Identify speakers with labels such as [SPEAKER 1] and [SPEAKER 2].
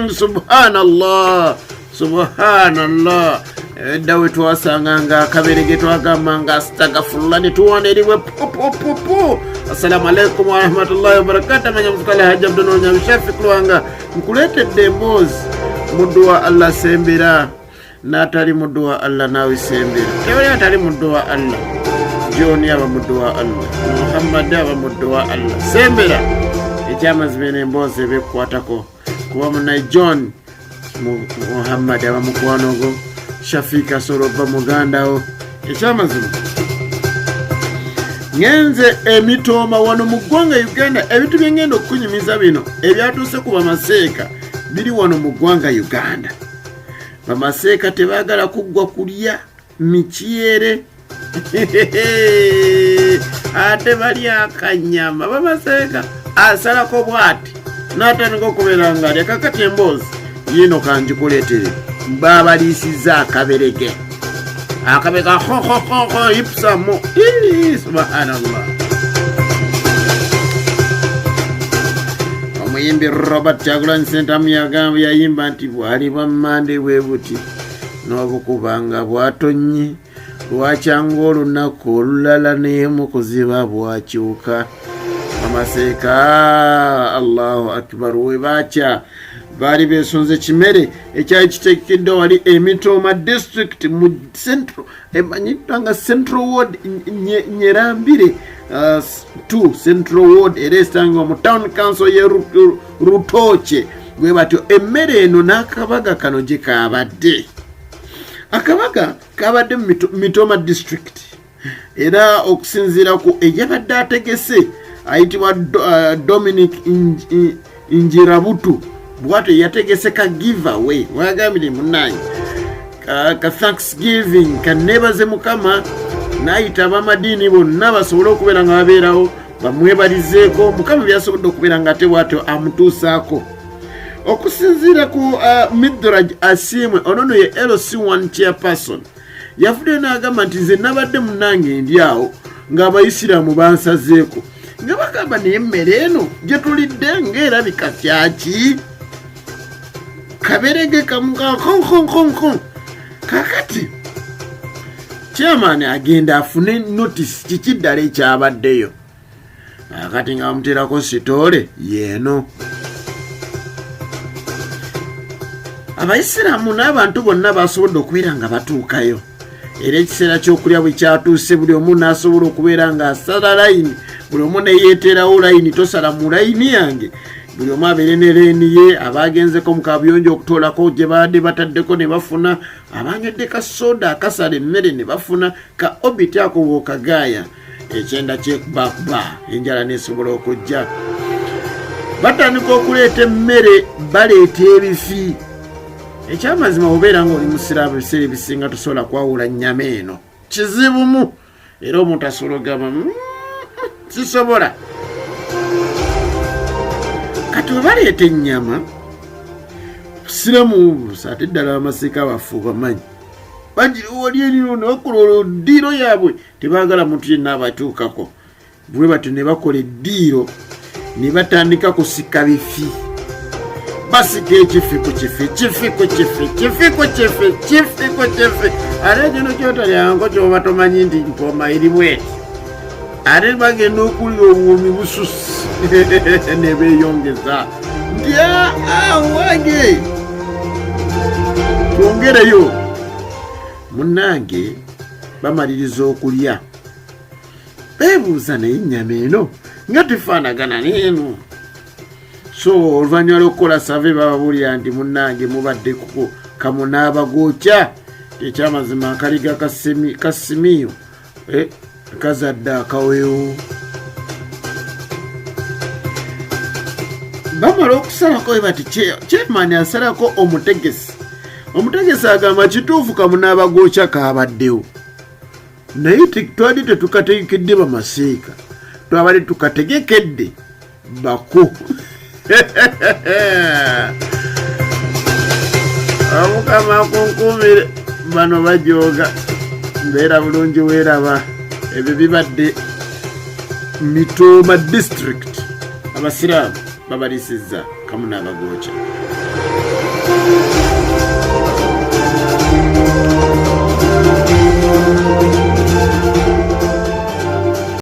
[SPEAKER 1] Subhanallah, subhanallah. Edda we twasanga nga akaberege twagamba nga astagafullah ne tuwana eriwe pupupupu. Assalamu alaikum warahmatullahi wabarakatu. Amanya muzukala Hajji Abdunonyam Shafi Kulwanga, nkuleetedde emboozi. Muddu wa Allah sembera, n'atali muddu wa Allah naawe sembera. Tewali atali muddu wa Allah. Joni aba muddu wa Allah, Muhammadi aba muddu wa Allah. Sembera, ekyamazima eno emboozi eba ekukwatako, kuba munaye John Muhammadi aba mukwano gwo, Shafiika asobola okuba mugandawo. Ekyamazima ngenze emitooma wano mu ggwanga Uganda. Ebintu byengenda okukunyumiza bino ebyatuuse ku bamaseeka biri wano mu ggwanga Uganda. Bamaseeka tebaagala kuggwa kulya mikyere, ate balya akanyama. Bamaseeka asalako bwati n'atandika okubeera nga alya. Kakati emboozi yiino kanjikuleetere. Babaliisiza akaberege, akabega hohohoho ipsamu. Subhanallah. Omuyimbi Robert Kyagulanyi Sentamu yagamba, yayimba nti bwali bwa Mmande bwe buti n'obukuba nga bwatonnye, lwakyanga olunaku olulala naye mu kuziba bwakyuka. Amaseeka, Allahu akbar, we bakya baali besunze kimere ekyali kitegekeddwa wali Emitooma district mu central, emanyiddwa nga Central Ward, Nyerambire 2 Central Ward, era esangibwa mu town council ye Rutoche. Bwe batyo emmere eno n'akabaga kano gye kaabadde. Akabaga kabadde mu Mitooma district, era okusinziira ku eyabadde ategese ayitibwa Dominic Njirabutu, bwatyo yategese ka giveaway. Wagambire munange ka thanksgiving, kanebaze Mukama, nayita abamadiini bonna basobole okubeera nga babeerawo bamwebalizeeko Mukama byasobodde okubeera nga ate bwatyo amutuusaako. Okusinziira ku Midraj Asiimwe, ono no ye LC1 chairperson, yavuddeyo n'agamba nti nze nabadde munange ndi awo ng'abayisiraamu bansazeeko nga bagamba, naye emmere eno gye tulidde ng'erabika kyaki kaberege kamukankonkonkonkon. Kakati chairman agenda afune notice kiki ddala ekyabaddeyo. Akati nga bamuteerako sitoole yeeno, abayisiraamu n'abantu bonna basobodde okubeera nga batuukayo, era ekiseera ky'okulya bwe kyatuuse, buli omu n'asobola okubeera ng'asala layini, buli omu neyeeterawo layini. Tosala mu layini yange, buli omu abeere ne leeni ye. Abagenzeko mu kabuyonjo okutoolako gye baadde bataddeko ne bafuna, abanywedde ka soda akasala emmere ne bafuna ka obiti ako bw'okagaaya ekyenda kyekubakuba, enjala nesobola okujja. Batandika okuleeta emmere, baleeta ebifi. Ekyamazima obeera nga oli musiraamu, ebiseera ebisinga tosobola kwawula nnyama eno, kizibumu, era omuntu asobola okugamba sisobola. Kati we baleeta ennyama, siramu ate ddala abamasiika bafu bamanyi wali eriro ne bakola olwo ddiiro yaabwe, tebaagala muntu yenna abatuukako. Bwe batyo ne bakola eddiiro ne batandika kusika bifi, basika ekifi ku kifi, kifi ku kifi, kifi ku kifi, kifi ku kifi. Ate ekino kyotalyanko kyoba tomanyi nti mpooma eri bweti, ate bagenda okulya obuwoomi bususi ne beeyongeza nti awange twongereyo. Munnange, bamaliriza okulya, beebuuza, naye ennyama eno nga tefaanagana neeno? So oluvannyuma lw'okukola save, bababuulira nti munnange mubadde kuko kamunaabagwokya. Ekyamazima akaliga kasimiyo kazadde akaweewo. Bamala okusalako we bati, chairman asalako omutegesi. Omutegesi agamba kituufu kamunaabagwokya kaabaddewo, naye twali tetukategekedde bamaseeka, twabadde tukategekedde baku. Omukama akunkuumire, bano bajooga. Mbeera bulungi, weeraba. Ebyo bibadde Mitooma district, abasiraamu babalisizza. Kamu n'abagookya.